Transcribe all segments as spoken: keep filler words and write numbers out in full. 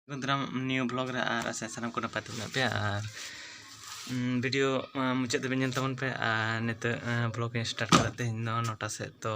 ᱜᱩᱱᱫᱨᱟᱢ New ᱵᱷᱞᱚᱜ ᱨᱮ, ᱟᱨ ᱟᱥᱟ ᱥᱟᱱᱟᱢ ᱠᱚ ᱱᱟᱯᱟᱭ ᱛᱮ ᱢᱮᱱᱟᱜ ᱯᱮᱭᱟ᱾ ᱟᱨ ᱩᱢ, ᱵᱷᱤᱰᱤᱭᱳ ᱢᱟ ᱢᱩᱪᱟᱹᱫ ᱫᱷᱟᱹᱵᱤᱡ ᱧᱮᱞ ᱛᱟᱵᱚᱱ ᱯᱮ᱾ ᱟᱨ ᱱᱤᱛᱚᱜ ᱟᱸ, ᱵᱷᱞᱚᱜ ᱤᱧ ᱥᱴᱟᱨᱴ ᱠᱟᱫᱟ ᱛᱮᱦᱮᱧ ᱫᱚ ᱱᱚᱴᱟ ᱥᱮᱫ᱾ ᱛᱚ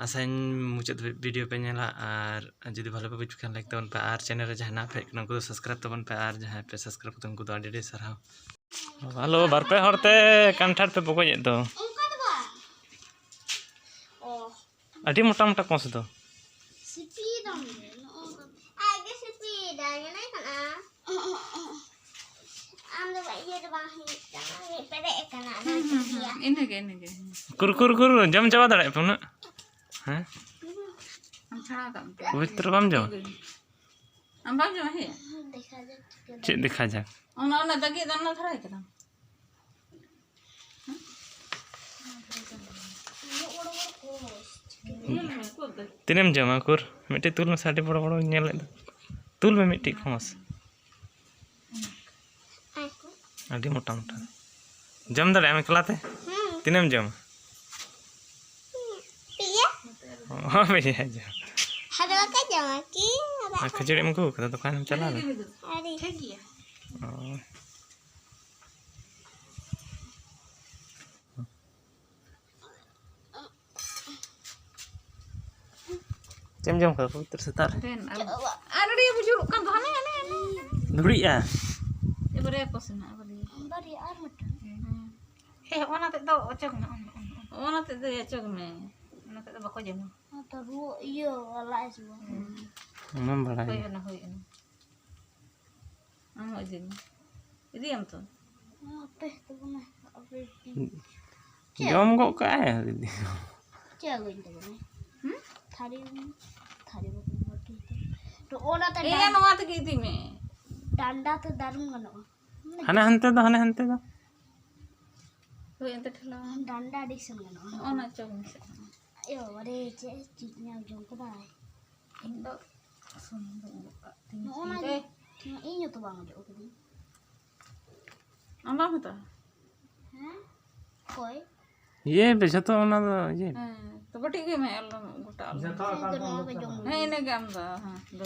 ᱟᱥᱟᱧ ᱢᱩᱪᱟᱹᱫ ᱫᱷᱟᱹᱵᱤᱡ ᱵᱷᱤᱰᱤᱭᱳ ᱯᱮ ᱧᱮᱞᱟ, ᱟᱨ ᱡᱩᱫᱤ ᱵᱷᱟᱞᱮ ᱯᱮ ᱵᱩᱡᱽ ᱠᱷᱟᱱ ᱞᱟᱭᱤᱠ ᱛᱟᱵᱚᱱ ᱯᱮ, ᱟᱨ ᱪᱮᱱᱮᱞ ᱨᱮ ᱡᱟᱦᱟᱸᱭ ᱱᱟᱣᱟ ᱯᱮ ᱦᱮᱡ ᱠᱟᱱᱟ ᱩᱱᱠᱩ ᱫᱚ ᱥᱟᱵᱥᱠᱨᱟᱭᱤᱵ ᱛᱟᱵᱚᱱ ᱯᱮ, ᱟᱨ ᱡᱟᱦᱟᱸᱭ ᱯᱮ ᱥᱟᱵᱥᱠᱨᱟᱭᱤᱵ ᱠᱟᱫᱟ ᱩᱱᱠᱩ ᱫᱚ ᱟᱹᱰᱤ ᱟᱹᱰᱤ ᱥᱟᱨᱦᱟᱣ᱾ ᱦᱮᱞᱳ, ᱵᱟᱨ ᱯᱮ ᱦᱚᱲ ᱛᱮ ᱠᱟᱱᱴᱷᱟᱲ ᱯᱮ ᱵᱚᱜᱚᱡᱮᱫ ᱫᱚ᱾ ᱚᱱᱠᱟ ᱫᱚ ᱵᱟᱝ᱾ ᱚ᱾ ᱟᱹᱰᱤ ᱢᱚᱴᱟ ᱢᱚᱴᱟ ᱠᱚᱥ ᱫᱚ᱾ ᱥᱤᱯᱤᱭᱮᱫᱟᱢ ᱜᱮ, ᱱᱚᱜᱼᱚ ᱱᱚᱝᱠᱟ᱾ ᱟᱡ ᱜᱮ ᱥᱤᱯᱤᱭᱮᱫᱟᱭ, ᱧᱮᱞᱮ ᱠᱟᱱᱟ᱾ ᱟᱢ ᱫᱚ ᱤᱭᱟᱹ ᱫᱚ ᱵᱟᱝ ᱦᱩᱭᱩᱜ ᱛᱟᱢᱟ, ᱯᱮᱨᱮᱡ ᱟᱠᱟᱱᱟ, ᱚᱱᱟ ᱦᱩᱸ, ᱦᱩᱸ, ᱦᱩᱸ, ᱤᱭᱟᱹ᱾ ᱤᱱᱟᱹᱜᱮ, ᱤᱱᱟᱹᱜᱮ, ᱦᱩᱸ᱾ ᱠᱩᱨ, ᱠᱩᱨ, ᱠᱩᱨ, ᱡᱚᱢ ᱪᱟᱵᱟ ᱫᱟᱲᱮᱭᱟᱜ ᱯᱮ ᱩᱱᱟᱹᱜ? ᱦᱮᱸ? ᱟᱢ ᱪᱷᱟᱲᱟ ᱠᱟᱜ ᱢᱮ᱾ ᱯᱚᱵᱤᱛᱨᱚ ᱵᱟᱢ ᱡᱚᱢᱟ? ᱟᱢ ᱵᱟᱢ ᱡᱚᱢᱟ, ᱦᱮᱸ? ᱫᱮᱠᱷᱟ ᱡᱟᱠ ᱪᱤᱠᱟᱹ ᱪᱮᱫ ᱫᱮᱠᱷᱟ ᱡᱟᱠ? ᱚᱱᱟ, ᱚᱱᱟ ᱫᱟᱜᱤ ᱫᱚ ᱚᱱᱟ ᱫᱷᱟᱨᱟ ᱠᱟᱫᱟᱢ᱾ ᱛᱤᱱᱟᱹᱜ ᱮᱢ ᱡᱚᱢᱟ, ᱩᱠᱩᱨ? ᱢᱤᱫᱴᱮᱡ ᱛᱩᱞ ᱢᱮᱥᱮ, ᱟᱹᱰᱤ ᱵᱚᱲᱚ ᱵᱚᱲᱚᱧ ᱧᱮᱞᱮᱫ ᱫᱚ᱾ ᱛᱩᱞ ᱢᱮ ᱢᱤᱫᱴᱮᱡ ᱠᱚ ᱢᱟᱥᱮ᱾ ᱟᱹᱰᱤ ᱢᱚᱴᱟ ᱢᱚᱴᱟ᱾ ᱡᱚᱢ ᱫᱟᱲᱮᱭᱟᱜ ᱟᱢ ᱮᱠᱞᱟ ᱛᱮ? ᱦᱩᱸ᱾ ᱛᱤᱱᱟᱹᱜ ᱮᱢ ᱡᱚᱢᱟ? ᱯᱮᱭᱟ᱾ ᱚ, ᱯᱮᱭᱟ ᱡᱚᱢ᱾ ᱦᱟᱨᱟ ᱠᱟ ᱡᱚᱢᱟ ᱠᱤ? ᱟᱨ ᱠᱷᱟᱹᱡᱟᱹᱲᱤ ᱮᱢ ᱟᱹᱜᱩ ᱠᱟᱫᱟ ᱫᱚᱠᱟᱱ ᱮᱢ ᱪᱟᱞᱟᱣ ᱞᱮᱱᱟ? ᱟᱹᱣᱨᱤ᱾ ᱴᱷᱤᱠ ᱜᱮᱭᱟ᱾ ᱚ᱾ ᱪᱮᱫ ᱮᱢ ᱡᱚᱢ ᱠᱟᱫᱟ ᱯᱚᱵᱤᱛᱨᱚ ᱥᱮᱛᱟᱜ ᱨᱮ? ᱫᱮᱱ, ᱟᱨ, ᱟᱨ ᱟᱹᱰᱤ ᱵᱩᱡᱩᱨᱚᱜ ᱠᱟᱱ ᱫᱚ, ᱦᱟᱱᱮ, ᱦᱟᱱᱮ, ᱦᱟᱱᱮ᱾ ᱫᱷᱩᱲᱤᱜᱼᱟ᱾ ᱮᱵᱟᱨᱮ ᱠᱚ ᱥᱮᱱᱟ, ᱮᱵᱟᱨᱮ᱾ ᱵᱟᱨᱭᱟ ᱟᱨ ᱢᱤᱫᱴᱟᱝ᱾ ᱦᱮᱸ᱾ ᱮ, ᱚᱱᱟ ᱛᱮᱫ ᱫᱚ ᱚᱪᱚᱜ ᱢᱮ, ᱚᱱᱟ, ᱚᱱᱟ᱾ ᱚᱱᱟ ᱛᱮᱫ ᱫᱚ ᱚᱪᱚᱜ ᱢᱮ᱾ ᱚᱱᱟ ᱛᱮᱫ ᱫᱚ ᱵᱟᱠᱚ ᱡᱚᱢᱟ᱾ ᱚᱱᱟ ᱛᱚ ᱨᱩᱣᱟᱹ, ᱤᱭᱟᱹ, ᱞᱟᱡ ᱦᱟᱹᱥᱩᱣᱟ᱾ ᱦᱮᱸ᱾ ᱚᱱᱟᱢ ᱵᱟᱲᱟᱭᱟ᱾ ᱦᱳᱭ, ᱚᱱᱟ ᱦᱩᱭ ᱮᱱᱟ᱾ ᱟᱢ ᱦᱚᱸ ᱤᱫᱤ ᱢᱮ᱾ ᱤᱫᱤᱭᱟᱢ ᱛᱚ? ᱟᱯᱮ ᱛᱟᱵᱚᱱᱟ, ᱟᱯᱮ ᱪᱮᱫ? ᱡᱚᱢ ᱜᱚᱫ ᱠᱟᱜᱼᱟᱭ᱾ ᱪᱮᱫ ᱟᱹᱜᱩᱧ ᱛᱟᱵᱚᱱᱟ? ᱦᱩᱸ? ᱛᱷᱟᱹᱨᱤ ᱟᱹᱜᱩᱧ᱾ ᱛᱷᱟᱹᱨᱤ ᱵᱟᱹᱴᱤ ᱛᱮ᱾ ᱛᱚ, ᱚᱱᱟᱛᱮ ᱮᱭᱟ, ᱰᱟᱱ-, ᱱᱚᱣᱟ ᱛᱮᱜᱮ ᱤᱫᱤ ᱢᱮ᱾ ᱰᱟᱱᱰᱟ ᱛᱮ ᱫᱟᱨᱩᱢ ᱜᱟᱱᱚᱜᱼᱟ᱾ ᱦᱟᱱᱮ ᱦᱟᱱᱛᱮ ᱫᱚ, ᱦᱟᱱᱮ ᱦᱟᱱᱛᱮ ᱫᱚ᱾ ᱦᱳᱭ, ᱚᱱᱛᱮ ᱴᱷᱮᱞᱟᱣ᱾ ᱰᱟᱱᱰᱟ ᱟᱹᱰᱤ ᱥᱮᱱ ᱜᱟᱱᱚᱜᱼᱟ᱾ ᱚᱱᱟ ᱪᱚᱠ ᱢᱮᱥᱮ᱾ ᱮ ᱵᱟᱵᱟ ᱨᱮ, ᱪᱮᱫ ᱪᱤᱴ ᱧᱟᱢ ᱡᱚᱢ ᱠᱟᱫᱟᱭ᱾ ᱤᱧ ᱫᱚ ᱥᱩᱱᱩᱢ ᱫᱚ ᱩᱰᱩᱠ ᱠᱟᱜ ᱛᱤᱧ ᱱᱚᱜᱼᱚ ᱱᱟ ᱛᱤᱧ ᱜᱮ᱾ ᱨᱮ᱾ ᱤᱧ ᱦᱚᱸᱛᱚ ᱵᱟᱝ ᱚᱡᱚᱜ ᱠᱟᱹᱫᱟᱹᱧ᱾ ᱟᱢ ᱵᱟᱢ ᱦᱟᱛᱟᱣᱟ? ᱦᱮᱸ? ᱚᱠᱚᱭ? ᱤᱭᱟᱹ ᱯᱮ ᱡᱷᱚᱛᱚ ᱚᱱᱟ ᱫᱚ ᱤᱭᱟᱹ᱾ ᱦᱮᱸ, ᱛᱚ ᱵᱟᱹᱴᱤ ᱟᱹᱜᱩᱭ ᱢᱮ, ᱟᱞᱚᱢ ᱜᱚᱴᱟ ᱟᱞᱚᱢ᱾ ᱡᱷᱚᱛᱚ ᱦᱮᱸ, ᱟᱠᱟ ᱫᱚ ᱠᱚ ᱱᱚᱣᱟ ᱜᱮ ᱟᱹᱜᱩ ᱡᱚᱢ ᱠᱟᱜᱼᱟ? ᱦᱩᱭᱩᱜᱼᱟ᱾ ᱦᱮᱸ, ᱤᱱᱟᱹᱜᱮ ᱟᱢ ᱫᱚ, ᱦᱮᱸ, ᱫᱚ᱾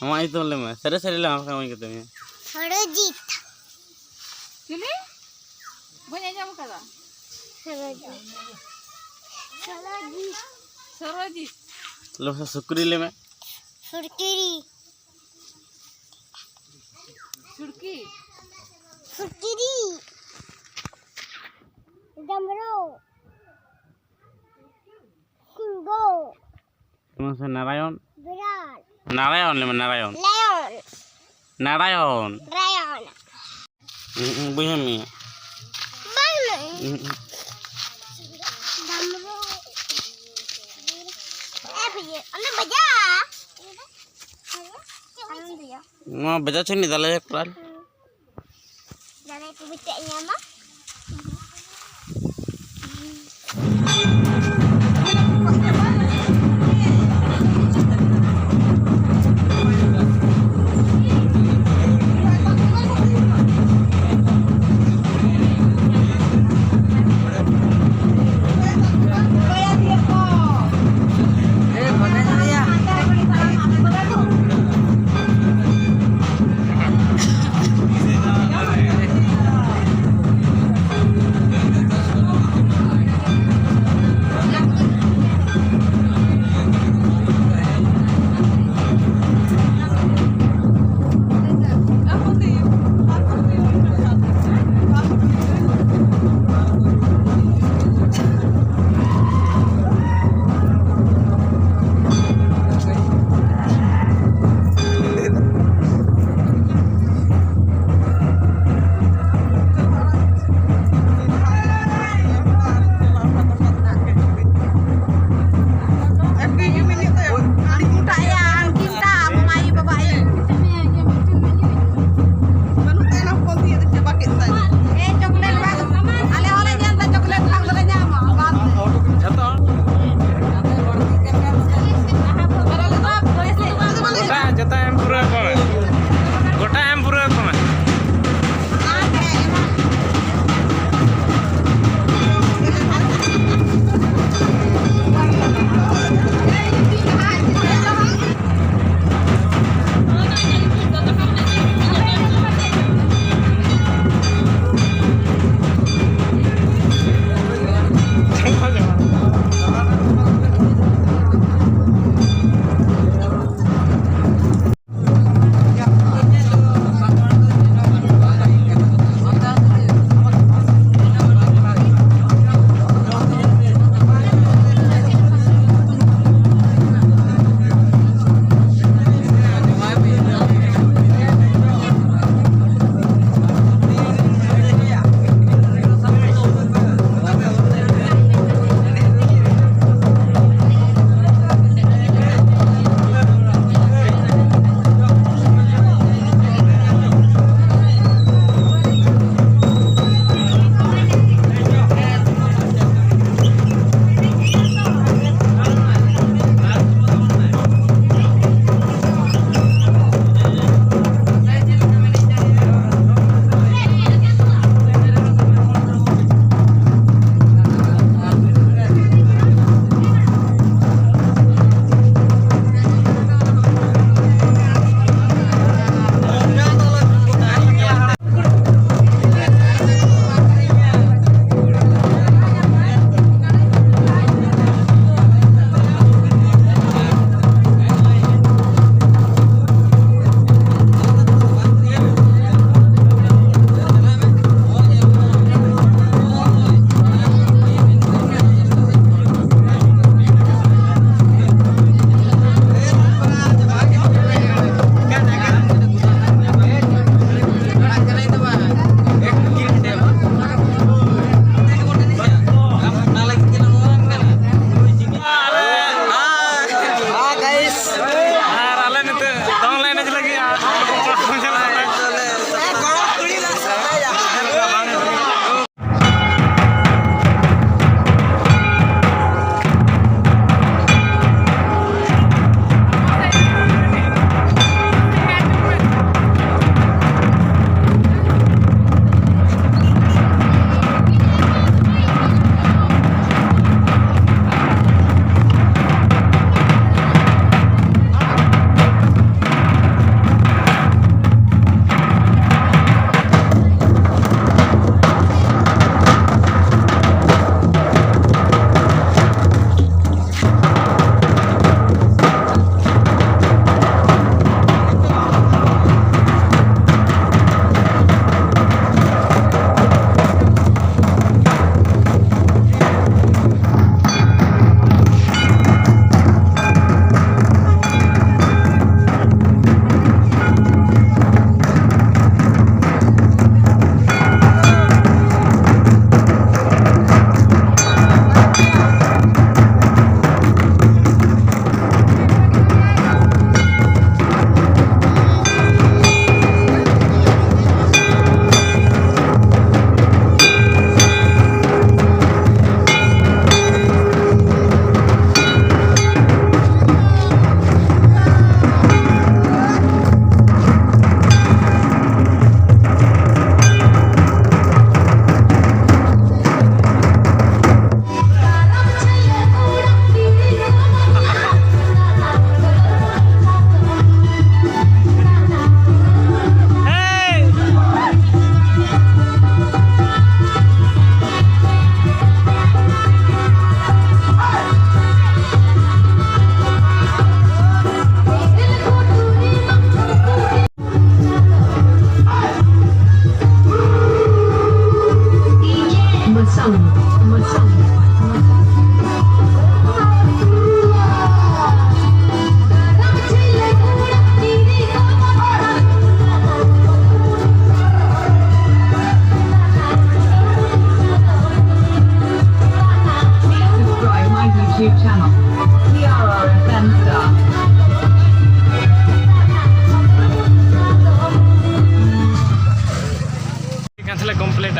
ᱟᱢᱟᱜ ᱧᱩᱛᱩᱢ ᱞᱟᱹᱭ ᱢᱮ᱾ ᱥᱟᱹᱨᱤ ᱥᱟᱹᱨᱤ ᱞᱟᱹᱭ ᱢᱮ, ᱵᱟᱠᱷᱟᱱ ᱤᱢᱟᱹᱧ ᱠᱟᱹᱛᱟᱹᱧ ᱢᱮ᱾ ᱥᱚᱨᱚᱡᱤᱛ᱾ ᱪᱤᱞᱤ? ᱵᱟᱹᱧ ᱟᱸᱡᱚᱢ ᱟᱠᱟᱫᱟ᱾ ᱥᱚᱨᱚᱡᱤᱛ᱾ ᱥᱚᱨᱚᱡᱤᱛ᱾ ᱥᱚᱨᱚᱡᱤᱛ᱾ ᱞᱟᱹᱭ ᱢᱮ, ᱥᱩᱠᱨᱤ ᱞᱟᱹᱭ ᱢᱮ᱾ ᱥᱩᱨᱠᱤᱨᱤ᱾ ᱥᱩᱨᱠᱤ᱾ ᱥᱩᱨᱠᱤᱨᱤ᱾ ᱡᱟᱢᱨᱳ᱾ ᱥᱤᱝᱜᱳ᱾ ᱞᱟᱹᱭ ᱢᱮ ᱥᱮ ᱱᱟᱨᱟᱭᱚᱱ᱾ ᱵᱤᱨᱟᱴ᱾ ᱱᱟᱨᱟᱭᱚᱱ ᱞᱟᱹᱭ ᱢᱮ, ᱱᱟᱨᱟᱭᱚᱱ᱾ ᱞᱟᱭᱚᱱ᱾ ᱱᱟᱨᱟᱭᱚᱱ᱾ ᱱᱟᱨᱟᱭᱚᱱ᱾ ᱦᱩᱸ, ᱦᱩᱸ, ᱵᱩᱡᱷᱟᱹᱣ ᱢᱮᱭᱟ᱾ ᱵᱟᱝ᱾ ᱦᱩᱸ, ᱦᱩᱸ᱾ ᱰᱟᱢᱨᱩ᱾ ᱮ ᱵᱷᱟᱹᱭᱟ, ᱚᱸᱰᱮ ᱵᱟᱡᱟ᱾ ᱟᱞᱚᱢ ᱫᱮᱭᱟ᱾ ᱱᱚᱣᱟ ᱵᱟᱡᱟ ᱪᱷᱟᱹᱱᱤ ᱫᱟᱞᱮ ᱠᱚᱲᱟ᱾ ᱦᱩᱸ᱾ ᱡᱟᱦᱟᱸᱭ ᱠᱚ ᱢᱤᱫᱴᱮᱡ ᱧᱟᱢᱟ᱾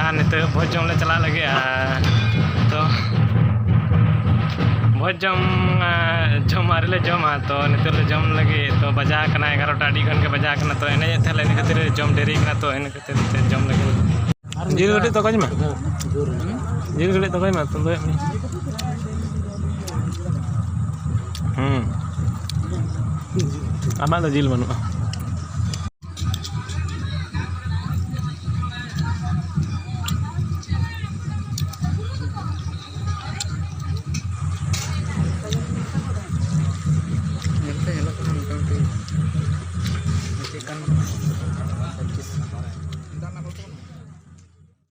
ᱟᱨ ᱱᱤᱛᱚᱜ ᱵᱷᱚᱡᱽ ᱡᱚᱢ ᱞᱮ ᱪᱟᱞᱟᱜ ᱞᱟᱹᱜᱤᱫ᱾ ᱟᱨ ᱛᱚ ᱵᱷᱚᱡᱽ ᱡᱚᱢ, ᱟᱨ ᱡᱚᱢ ᱟᱹᱣᱨᱤ ᱞᱮ ᱡᱚᱢᱟ᱾ ᱛᱚ ᱱᱤᱛᱚᱜ ᱞᱮ ᱡᱚᱢ ᱞᱟᱹᱜᱤᱫ᱾ ᱛᱚ ᱵᱟᱡᱟᱣ ᱠᱟᱱᱟ ᱮᱜᱟᱨᱚᱴᱟ, ᱟᱹᱰᱤ ᱜᱟᱱ ᱜᱮ ᱵᱟᱡᱟᱣ ᱠᱟᱱᱟ᱾ ᱛᱚ ᱮᱱᱮᱡᱮᱫ ᱛᱟᱦᱮᱸᱫ ᱞᱮ, ᱤᱱᱟᱹ ᱠᱷᱟᱹᱛᱤᱨ ᱡᱚᱢ ᱰᱮᱨᱤ ᱠᱟᱱᱟ᱾ ᱛᱚ ᱤᱱᱟᱹ ᱠᱷᱟᱹᱛᱤᱨ ᱛᱮ ᱡᱚᱢ ᱞᱟᱹᱜᱤᱫ᱾ ᱡᱤᱞ ᱠᱟᱹᱴᱤᱡ ᱛᱚᱜᱚᱡ ᱢᱮ᱾ ᱡᱤᱞ ᱠᱟᱹᱴᱤᱡ ᱛᱚᱜᱚᱡ ᱢᱮ, ᱛᱚᱜᱚᱡ ᱢᱮ᱾ ᱦᱩᱸ᱾ ᱟᱢᱟᱜ ᱫᱚ ᱡᱤᱞ ᱵᱟᱹᱱᱩᱜᱼᱟ᱾